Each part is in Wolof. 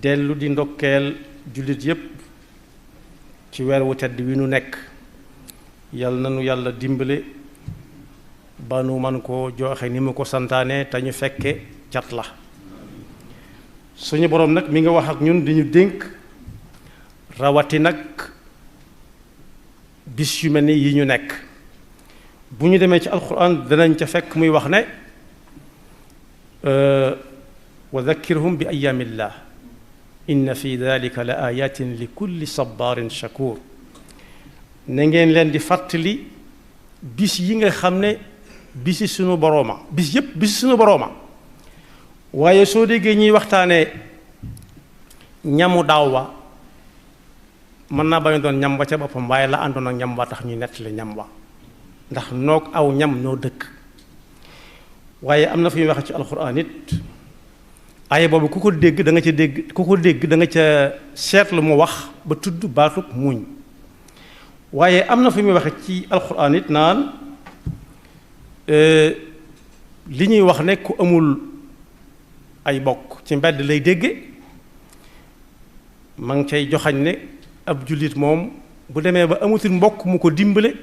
dellu di ndokkeel jullit yépp ci weer wu tedd wi nu nekk. yal na nu yàlla dimbale ba nu man koo joxe ni mu ko santaane te ñu fekke cat la. suñu boroom nag mi nga wax ak ñun di ñu dénk rawati nag bis yu mel ni yi ñu nekk. bu ñu demee ci alquran danañ ca fekk muy wax ne wa dhakkirhum bi ayaamillah inna fi dalika la ayatin li kulli sabarin shakur. na ngeen leen di fàttali bis yi nga xam ne bisi sunu borooma bis yépp bisi sunu borooma. waaye soo déggee ñuy waxtaanee ñamu daaw wa mën naa bañ doon ñam wa ca boppam waaye la àndoon ak ñam wa tax ñuy nettali ñam wa ndax noog aw ñam noo dëkk. waaye am na fu ñuy waxe ci alxuraan it aaya boobu ku ko dégg da nga ca dégg ku ko dégg da nga ca seetlu mu wax ba tudd baatub muñ. waaye am na fu muy waxe ci alxuraan it naan li ñuy wax ne ku amul ay bokk ci mbedd lay dégge ma ngi cay joxañ ne ab jullit moom bu demee ba amutul mbokk mu ko dimbale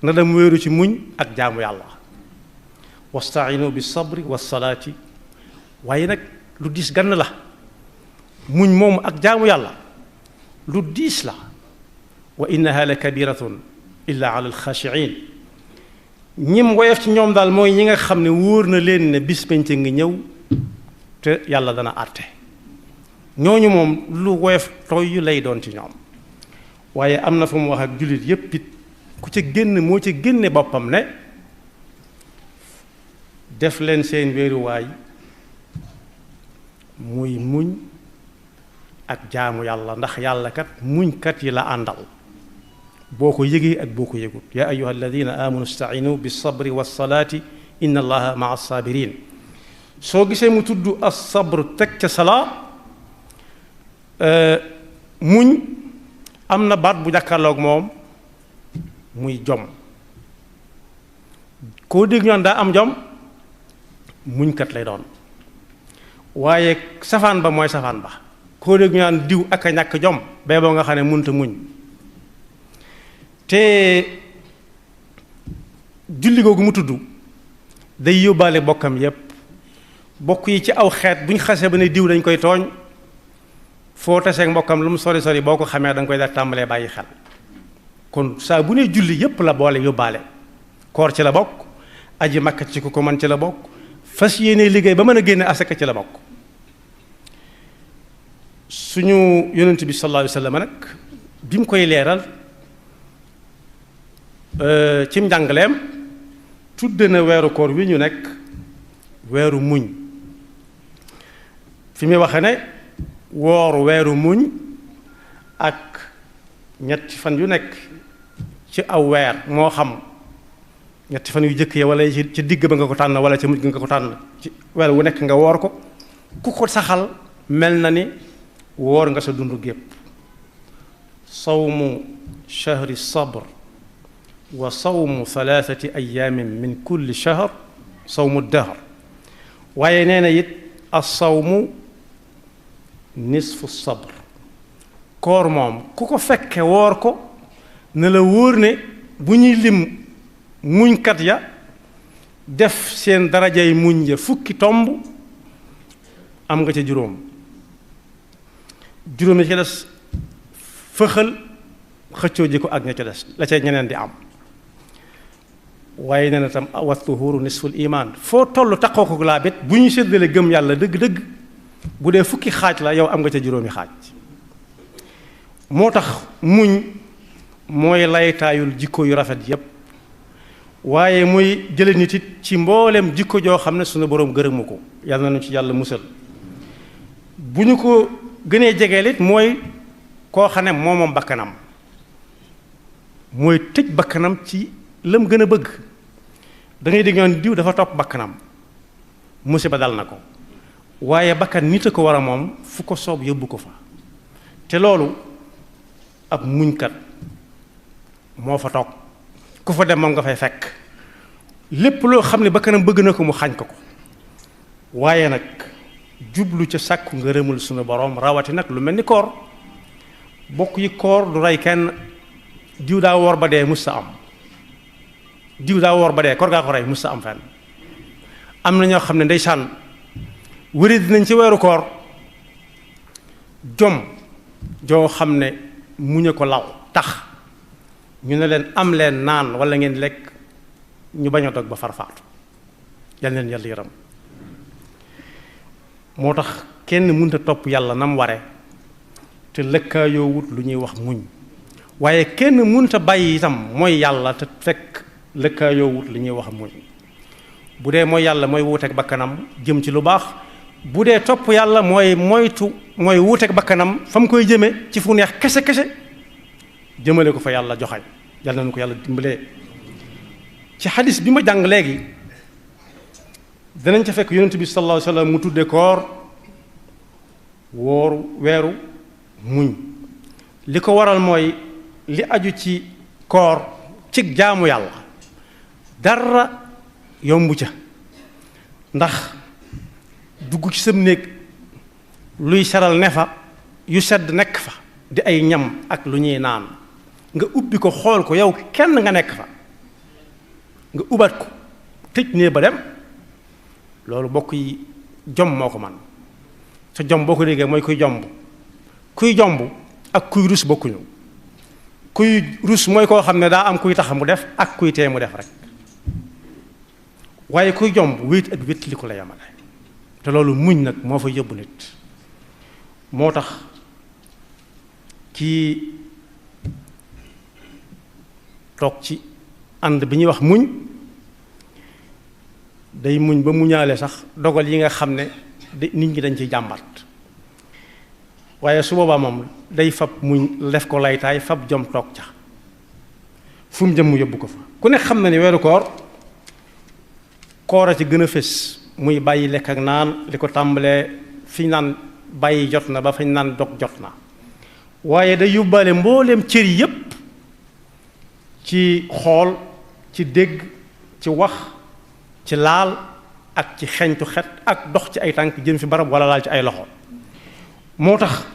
na dem wéeru ci muñ ak jaamu yàlla. wastainu bi sabri wa salaati. waaye nag lu diis gann la muñ moomu ak jaamu yàlla lu diis la. wa innaha la kabiratun illa ala alxaashiin. ñim woyof ci ñoom daal mooy ñi nga xam ne wóor na leen ne bis penc ngi ñëw te yàlla dana àtte. ñooñu moom lu woyof toy lay doon ci ñoom. waaye am na fu mu wax ak jullit yépp it ku ca génn moo ca génne boppam ne def leen seen wéeruwaay muy muñ ak jaamu yàlla ndax yàlla kat muñkat yi la àndal boo ko yëgee ak boo ko yëgut. yaa ayyuha alladina amanu stainu bi sabri wa salaati inna allaha maa sabirin. soo gisee mu tudd as sabr teg ca salaa muñ am na baat bu jàkkaarloog moom muy jom. koo dégg ñaan daa am jom muñkat lay doon. waaye safaan ba mooy safaan ba. koo dégg ñaan diw ak a ñàkk jom bee boo nga xam ne munta muñ. te julli googu mu tudd day yóbbaale bokkam yépp. bokk yi ci aw xeet bu ñu xasee ba ne diw dañ koy tooñ foo taseeg mbokkam lu mu sori sori boo ko xamee da nga koy def tàmbalee bàyyi xel. kon saa bu ne julli yépp la boole yóbbaale. koor ci la bokk. aji makka ci ku ko man ci la bokk. fas yéene liggéey ba mën a génne asaka ci la bokk. suñu yonent bi sallallahu alayhi wa sallam nag bi mu koy leeral cim njàngaleem tudde na weeru koor wi ñu nekk weeru muñ. fi muy waxe ne woor weeru muñ ak ñetti fan yu nekk ci aw weer moo xam ñetti fan yu jëkk ya wala ci digg ba nga ko tànn wala ci mujj nga ko tànn ci weer wu nekk nga woor ko ku ko saxal mel na ni woor nga sa dund gépp. sawmu shahri sabr wa sawmu thalathati ayamin min kulli shahr sawmu dahr. waaye nee na it as-sawmu nisfu sabr. koor moom ku ko fekke woor ko ne la wóor ne bu ñuy lim muñkat ya def seen darajay muñ ya fukki tomb am nga ca juróom. juróom ya ca des fëxal xëccoo ji ko ak ña ca des la ca ñeneen di am. waaye nee na tam wa tuhuru nisful iman. foo toll taxoo ko laa bet bu ñu séddale gëm yàlla dëgg-dëgg bu dee fukki xaaj la yow am nga ca juróomi xaaj. moo tax muñ mooy laytaayul jikko yu rafet yépp waaye muy jële nit it ci mboolem jikko joo xam ne sunu boroom gërëmu ko. yàlla nañu ci yàlla musal. bu ñu ko gënee jegeel it mooy koo xam ne moom bakkanam mooy tëj bakkanam ci lam gën a bëgg. da ngay dégg ñoon diw dafa topp bakkanam musiba dal na ko. waaye bakkan nit a ko war a moom fu ko soob yóbbu ko fa. te loolu ab muñkat moo fa toog ku fa dem moom nga fay fekk. lépp loo xam ne bakkanam bëgg na ko mu xañ ko ko. waaye nag jublu ca sàkku ngërëmul sunu borom rawati nag lu mel ni koor bokk yi koor du rey kenn diw daa woor ba dee musta am diw daa woor ba dee koor gaa ko rey musta am fenn am na ñoo xam ne ndeysaan wëri dinañ ci weeru koor jom joo xam ne muñe ko law tax ñu ne leen am leen naan wala ngeen lekk ñu bañ a dog ba farfaatu yal leen yàlla yaram moo tax kenn mënta topp yàlla na mu ware te lëkkaayoo wut lu ñuy wax muñ waaye kenn mënta bàyyi itam mooy yàlla te fekk lëkkaayoo wut lu ñuy wax muñ bu dee mooy yàlla mooy wuuteeg bakkanam jëm ci lu baax bu dee topp yàlla mooy mooy wuuteeg bakkanam fa mu koy jëme ci fu neex kese kese jëmale ko fa yàlla joxañ yàlla nañu ko yàlla dimbalee ci xadis bi ma jàng léegi danañ ca fekk yonent bi sallallahu alayhi wa sallam mu tudde koor weeru muñ li ko waral mooy li aju ci koor ci jaamu yàlla dara yombu ca ndax dugg ci sam néeg luy saral ne fa yu sedd nekk fa di ay ñam ak lu ñuy naan nga ubbi ko xool ko yow kenn nga nekk fa nga ubat ko tëj nee ba dem loolu bokk yi jom moo ko man sa jom boo ko déggee mooy kuy jomb ak kuy rus bokkuñu kuy rus mooy koo xam ne daa am kuy tax mu def ak kuy tee mu def rek waaye kuy jomb wéet ak wét li ko la yamale te loolu muñ nag moo fa yóbbu nit moo tax kii toog ci ànd bi ñuy wax muñ day muñ ba muñaale sax dogal yi nga xam ne nit ñi dañ ciy jàmbat waaye su boobaa moom day fab muñ def ko laytaay fab jom toog ca fu mu jëm mu yóbbu ko fa ku ne xam na ni weeru koor a ci gën a fés muy bàyyi lekk ak naan li ko tàmbalee fi ñu naan bàyyi jot na ba fañ naan dog jot na waaye day yóbbaale mbooleem cër yépp ci xool ci dégg ci wax ci laal ak ci xeñtu xet ak dox ci ay tànk jëm fi barab wala laal ci ay loxo moo tax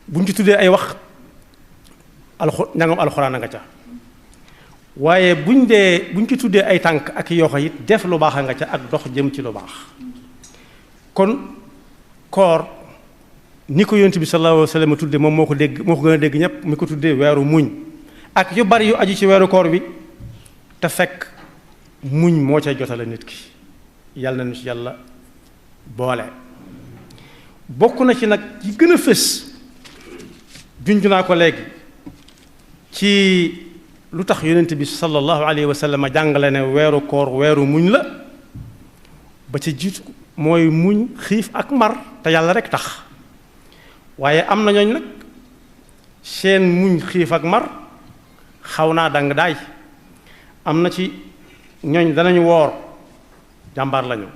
buñ ci tuddee ay wax njàngam alxuraan a nga ca waaye buñ ci tuddee ay tànk ak yoxo it def lu baax a nga ca ak dox jëm ci lu baax kon koor ni ko yonent bi sallallahu alayhi wa sallam tudde moom moo ko gën a dégg ñépp mi ko tuddee weeru muñ ak yu bari yu aju ci weeru koor bi te fekk muñ moo cay jotale nit ki yàlla nañu ci yàlla boole bokk na ci nag yi gën a fës junj naa ko léegi ci lu tax yonent bi sallallahu alayhi wa sallam jàngale ne weeru koor weeru muñ la ba ci jiitu mooy muñ xiif ak mar te yàlla rek tax waaye am na ñooñ nag seen muñ xiif ak mar xaw naa dang daay am na ci ñooñ danañu woor jàmbaar lañu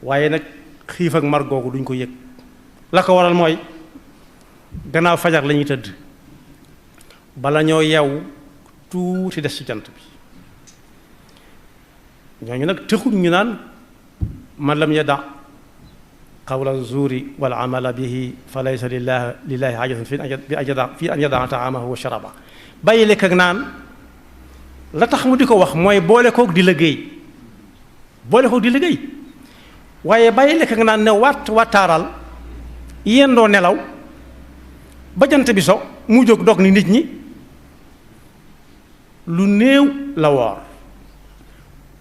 waaye nag xiif ak mar googu duñ ko yëg la ko waral mooy gannaaw fajar la ñuy tëdd bala ñoo yeewu tuuti des ci jant bi ñooñu nag tëxuñ ñu naan man lam yada qawla zuuri wal amala bihi fa laysa lillahi hajatun fi an yada taamahu wa sharaba bàyyi lekk ak naan la tax mu di ko wax mooy boole koog di liggéey waaye bàyyi lekk ak naan ne wattaaral yendoo nelaw ba jant bi so mu jóg dog ni nit ñi lu néew la woor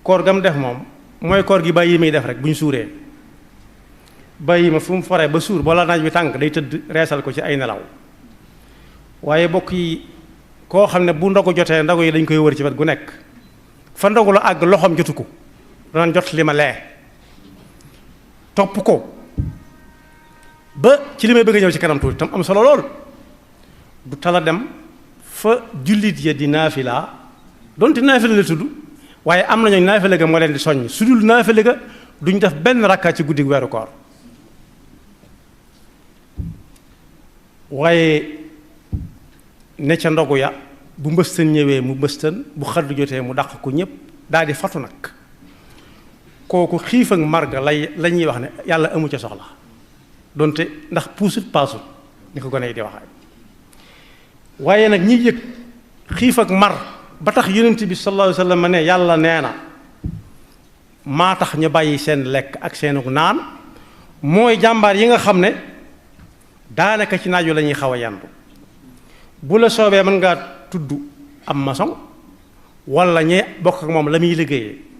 koor gam def moom mooy koor gi bàyyi muy def rek bu ñu suuree bàyyi ma fu mu foree ba suur bala naaj bi tànk day tëdd reesal ko ci ay nelaw waaye bokk yi koo xam ne bu ndogu jotee ndogu yi dañ koy wër ci wet gu nekk fa ndogu la àgg loxoom jotu ko danaan jot li ma lee topp ko ba ci li may bëgg a ñëw ci kanam tuuti tam am solo lool du tala dem fa jullit ya di naafila donte naafila la tudd waaye am na ñooñ naafila ga moo leen di soññ su dul naafila ga duñ def benn rakka ci guddi weeru koor waaye ne ca ndogu ya bu mbëstan ñëwee mu mbëstan bu xaddu jotee mu dàq ko ñépp daal di fatu nag kooku xiif ak marga la ñuy wax ne yàlla amu ca soxla donte ndax puusut paasut ni ko gone yi di waxee waaye nag ñi yëg xiif ak mar ba tax yonent bi sallallahu alayhi wa sallam ne yàlla nee na maa tax ñu bàyyi seen lekk ak seenu naan mooy jàmbaar yi nga xam ne daanaka ci naaju la ñuy xaw a yandu bu la soobee mën ngaa tudd am maçon wala ñi bokk ak moom la muy liggéeyee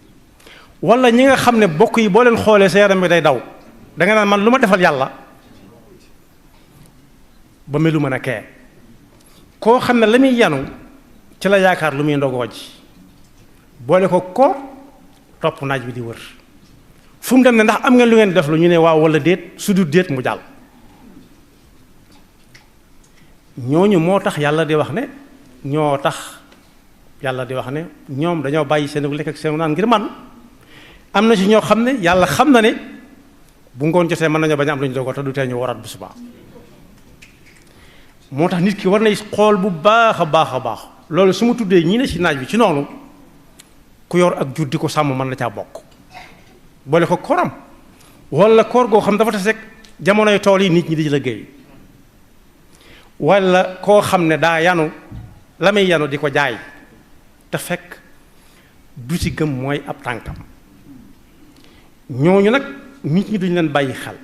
wala ñi nga xam ne bokk yi boo leen xoolee sa yaram bi day daw da nga naan man lu ma defal yàlla ba melu mën a kee koo xam ne la muy yanu ci la yaakaar lu muy ndogoo ji boole ko topp naaj bi di wër fu mu dem ne ndax am ngeen lu ngeen def lu ñu ne waaw wala déet su du déet mu jàll ñooñu moo tax yàlla di wax ne ñoom dañoo bàyyi seen lekk ak seen naan ngir man am na ci ñoo xam ne yàlla xam na ne bu ngoon jotee mën nañoo bañ a am lu ñu dogo te du tee ñu waraat bu subaa moo tax nit ki war nay xool bu baax a baax loolu su ma tuddee ñii ne ci naaj bi ci noonu ku yor ak jur di ko sàmm mën na caa bokk boole ko koram wala koor goo xam dafa tase rek jamonoy tool yi nit ñi di liggéey wala koo xam ne daa yanu la muy yanu di ko jaay te fekk du ci gëm mooy ab tànkam ñooñu nag nit ñi duñ leen bàyyi xel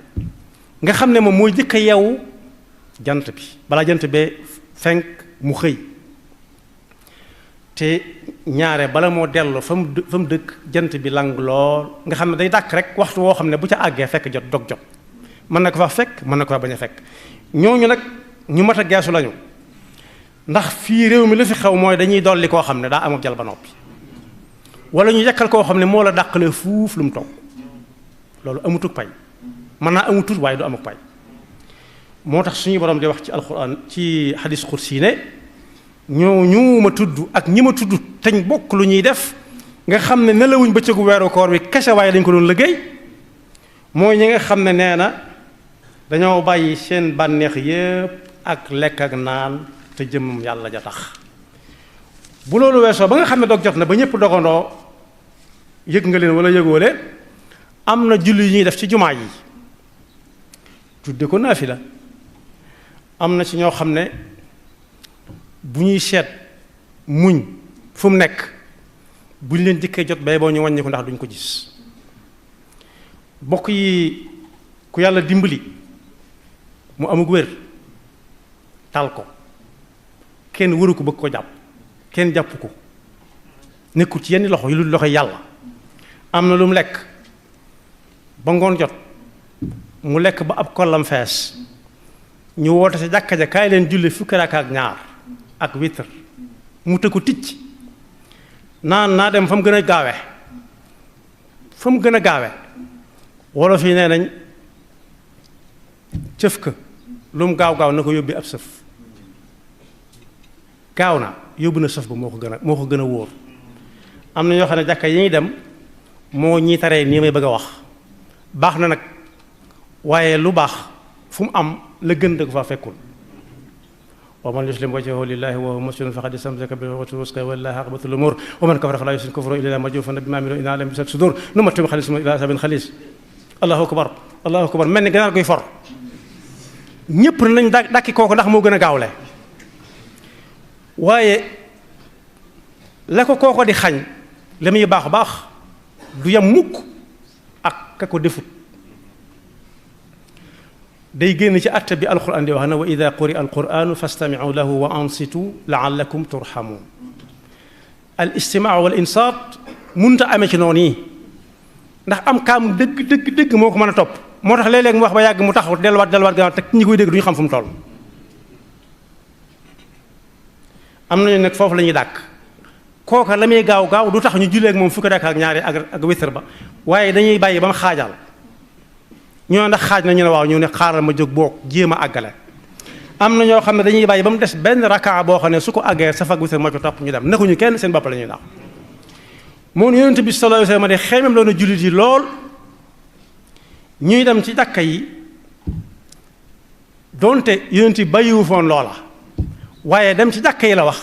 nga xam ne moom mooy jëkk a yeewu jant bi balaa jant bee fenk mu xëy te ñaare bala moo dellu fa mu dëkk jant bi lang lool nga xam ne day dàkk rek waxtu woo xam ne bu ca àggee fekk dog jot mën na ko fa fekk mën na ko fa bañ a fekk ñooñu nag ñu mat a geesu lañu ndax fii réew mi la fi xew mooy dañuy dolli koo xam ne daa amul jal ba noppi wala ñu yekkal koo xam ne moo la dàqalee fuuf lu mu toog loolu amutuk pay mën naa amutut waaye du amuk pay moo tax suñu borom di wax ci alquran ci xadis xursi ne ñu ma tudd ak ñi ma tudd teñ bokk lu ñuy def nga xam ne nelawuñ bëccëgu weeru koor wi kese waaye dañ ko doon liggéey mooy ñi nga xam ne nee na dañoo bàyyi seen bànneex yépp ak lekk ak naan te jëmmam yàlla ja tax bu loolu weesoo ba nga xam ne dog jot na ba ñëpp dogandoo yëg nga leen wala yëgoo leen am na julli yu ñuy def ci jumaa yi tudde ko naafila am na ci ñoo xam ne bu ñuy seet muñ fu mu nekk buñ leen jëkkee jot bay boo ñu wàññi ko ndax duñ ko gis bokk yi ku yàlla dimbali mu amug wér tal ko kenn wëru ko bëgg ko jàpp kenn jàpp ko nekkul ci yenn loxo yu lu loxo yàlla am na lu mu lekk ba ngoon jot mu lekk ba ab kollam fees ñu woote sa jàkka ja kaay leen julli fukki rakaa ak ñaar ak witr mu tëggu ticc naa dem fa mu gën a gaawe wolof yi nee nañ cëf ka lu mu gaaw na ko yóbbi ab sëf gaaw na yóbbu na sëf ba moo ko gën a wóor am na ñoo xam ne jàkka yi ñuy dem moo ñii taree nii may bëgg a wax baax na nag waaye lu baax fu mu am la gën da ko fa fekkul wa man yuslim wajhahu lillahi wa huwa muhsinun faqad istamsaka bil urwatil wuthqa wallahi aqbatul umur wa man kafara fala yahzunka kufruhu illa majufan bima amilu inna lam bisat sudur numattim xalis ila asabin xalis allahu akbar mel ni ganaar koy for ñépp nañ dàkki kooku ndax moo gën a gaawle waaye la ko kooko di xañ la muy baax du yam mukk ak ka ko defut day génn ci àtte bi alquran di wax na wa ida quri'a alquranu fastami'u lahu wa ansitu la'allakum turhamun al istimaa wal insaat munta amee ci noonu yi ndax am kaam dëgg moo ko mën a topp moo tax léeg-léeg mu wax ba yàgg mu taxaw delluwaat gannaaw te ñi koy dégg du ñu xam fu mu toll am nañu nag foofu la ñuy dàkk kooka la muy gaaw du tax ñu jullee ak moom fukki rakk ak ñaari ak witr ba waaye dañuy bàyyi ba mu xaajal ñoo ndax xaaj na ñu ne waaw ñu ne xaaral ma jóg boo jéem a àggale am na ñoo xam ne dañuy bàyyi ba mu des benn rakka boo xam ne su ko àggee saf ak witr moo ci topp ñu dem nekkuñu kenn seen bopp la ñuy naaw moom yonent bi sallallahu alayhi wasallam de xeymam loonu jullit yi lool ñuy dem ci jàkka yi donte yonent bi bàyyiwu foon loola waaye dem ci jàkka yi la wax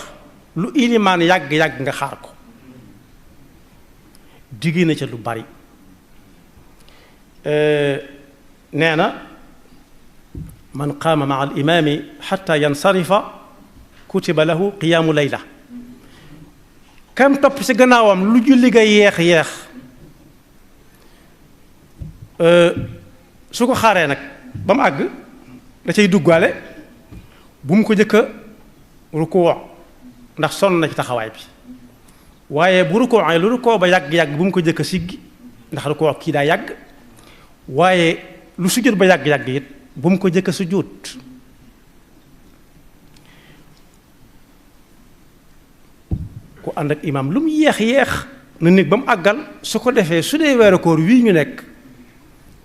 lu ilimaan yàgg nga xaar ko digg na ca lu bari nee na man qaama maa al imaami xatta yansarifa kutiba lahu qiyaamu layla kam topp ci gannaawam lu julli ga yeex yeex su ko xaaree nag ba mu àgg da cay duggaale bu mu ko jëkk a rukkoo ndax sonn na ci taxawaay bi waaye bu rukkoo ay lu rukkoo ba yàgg-yàgg bu mu ko jëkk a siggi ndax rukkoo kii daa yàgg waaye lu sujjóot ba yàgg-yàgg it bu mu ko jëkk a sujjóot ku ànd ak imaam lu mu yeex na nekk ba mu àggal su ko defee su dee weeru koor wii ñu nekk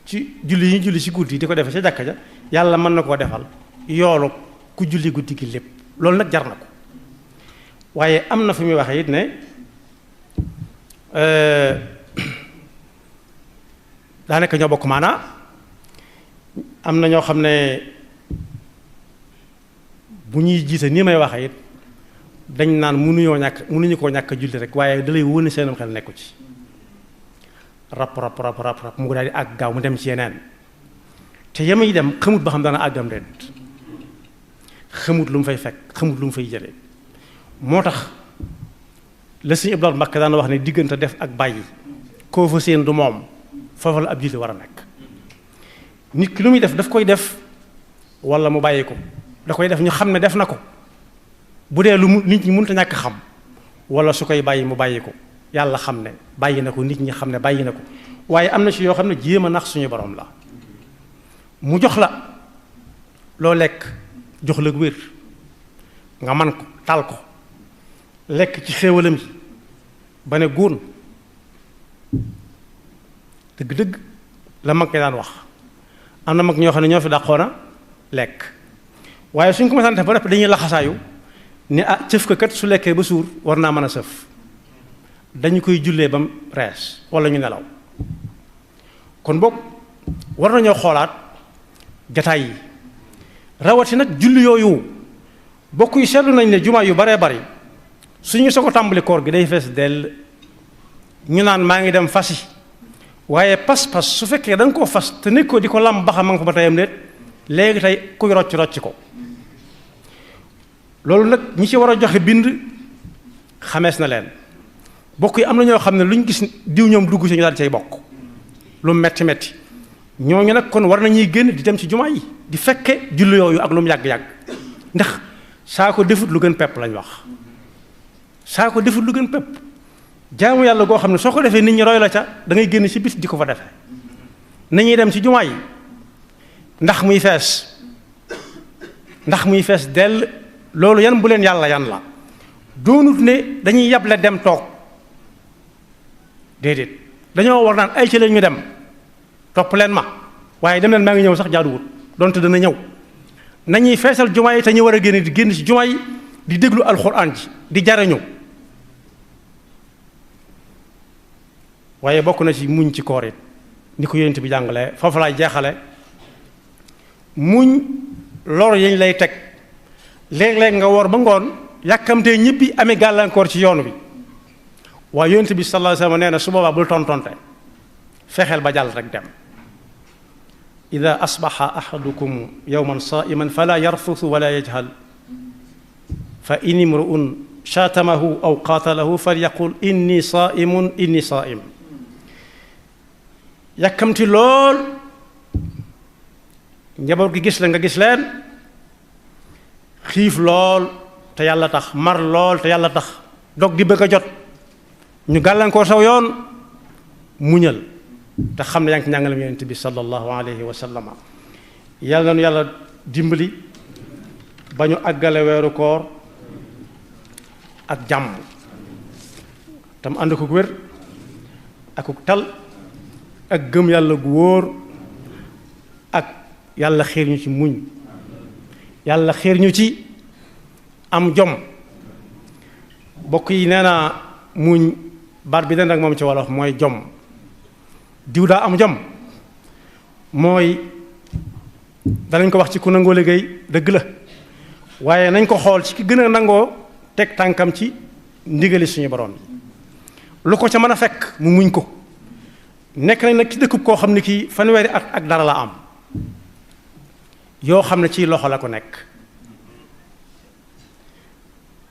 ci julli yi ñu julli ci guddi di ko defee ca jàkka ja yàlla mën na koo defal yoolu ku julli guddi gi lépp loolu nag jar na ko waaye am na fu muy waxee it ne daanaka ñoo bokk maanaa am na ñoo xam ne bu ñuy jiite nii may waxee it dañ naan mënuñu koo ñàkk julli rek waaye dalay wóone seenam xel nekku ci rap mu ko daal di àgg gaaw mu dem ci yeneen te yamuy dem xamut ba xam dana àggam ren xamut lu mu fay fekk xamut lu mu fay jëlee moo tax la Sëñ Abdul Mbakke daan wax ne diggante def ak bàyyi koo fa seen du moom foofu la ab julli war a nekk nit ki lu muy daf koy def wala mu bàyyi ko da koy def ñu xam ne def na ko bu dee lu mu nit ñi mënut a ñàkk xam wala su koy bàyyi mu bàyyi ko yàlla xam ne bàyyi na ko nit ñi xam ne bàyyi na ko waaye am na ci yoo xam ne jéem a nax suñu borom la mu jox la loo lekk jox la wér nga man ko tal ko lekk ci xéewalam yi ba ne góon dëgg-dëgg la mag ñi daan wax am na mag ñoo xam ne ñoo fi dàqoona lekk waaye suñ ko mësaan def ba def dañuy laxasaayu ne ah cëf ko kat su lekkee ba suur war naa mën a sëf dañu koy jullee ba mu rees wala ñu nelaw kon boog war nañoo xoolaat jataay yi rawati nag julli yooyu bokk yi seetlu nañ ne jumaa yu baree bari suñu soo ko tàmbali koor gi day fees dell ñu naan maa ngi dem fasi waaye pas-pas su fekkee da nga koo fas te nekk ko di ko lam baxa ma nga fa ba teyam déet léegi tey kuy rocc ko loolu nag ñi ci war a joxe bind xamees na leen bokk yi am na ñoo xam ne lu ñu gis diw ñoom dugg ci ñu daal di cay bokk lu metti metti ñooñu nag kon war nañuy génn di dem ci jumaa yi di fekke julli yooyu ak lu mu yàgg-yàgg ndax saa ko defut lu gën pepp lañ wax saa ko defut lu gën pepp jaamu yàlla goo xam ne soo ko defee nit ñi roy la ca da ngay génn ci bis di ko fa defee nañuy dem ci jumaa yi ndax muy fees dell loolu yan bu leen yàlla yan la doonut ne dañuy yable dem toog déedéet dañoo war naan ay ci leen ñu dem topp leen ma waaye dem leen maa ngi ñëw sax jaaduwut donte dana ñëw nañuy feesal jumaa yi te ñu war a génn di génn ci jumaa yi di déglu alxuraan ji di jariñu waaye bokk na ci muñ ci koor it ni ko yonent bi jàngale foofu laay jeexale muñ lor yañ lay teg léeg-léeg nga woor ba ngoon yàkkamtee ñëppi amee gàllankoor ci yoon bi waaye yonent bi sallallahu alayhi wa sallam nee na su boobaa bul tontonte fexeel ba jàll rek dem ida asbaxa ahadukum yowman saiman fala yarfusu wala yajhal fa in imruun shaatamahu aw qaatalahu falyaqul inni saaimun inni saaim yàkkamti lool njaboot gi gis la nga gis leen xiif lool te yàlla tax mar lool te yàlla tax dog di bëgg a jot ñu gàllankoor saw yoon muñal te xam ne yaa ngi ci njàngalem yonent bi sallallahu alayhi wa sallam yàlla na nu yàlla dimbali ba ñu àggale weeru koor ak jàmm tam ànd ko wér ak tal ak gëm yàlla gu wóor ak yàlla xiir ñu ci muñ yàlla xiir ñu ci am jom bokk yi nee naa muñ baat bi den ak moom ci wolof mooy jom diw daa am jom mooy danañ ko wax ci ku nangoo liggéey dëgg la waaye nañ ko xool ci ki gën a nangoo teg tànkam ci ndigali suñu borom bi lu ko ca mën a fekk mu muñ ko nekk nañ nag ci dëkk koo xam ne kii fanweeri at ak dara la am yoo xam ne ci loxo la ko nekk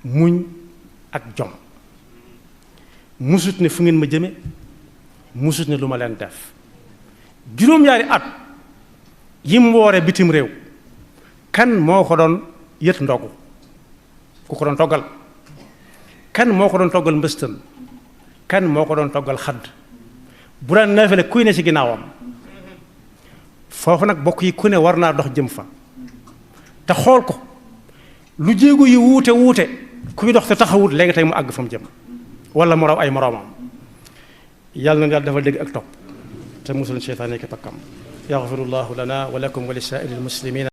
muñ ak jom musut ne fu ngeen ma jëme musut ne lu ma leen def juróom-ñaari at yim woore bitim réew kan moo ko doon yët ndogu ku ko doon toggal kan moo ko doon toggal mbëstal kan moo ko doon toggal xadd bu daan naafale kuy ne ci ginnaawam foofu nag bokk yi ku ne war naa dox jëm fa te xool ko lu jéego yi wuute wuute kuy dox te taxawut léegi tey mu àgg fa mu jëm wala mu raw ay moroomam yàlla na yàlla dafa dégg ak topp te musul seytaane ki pakkam yaxfirullahu lana wa lakum wa li saa'iril muslimin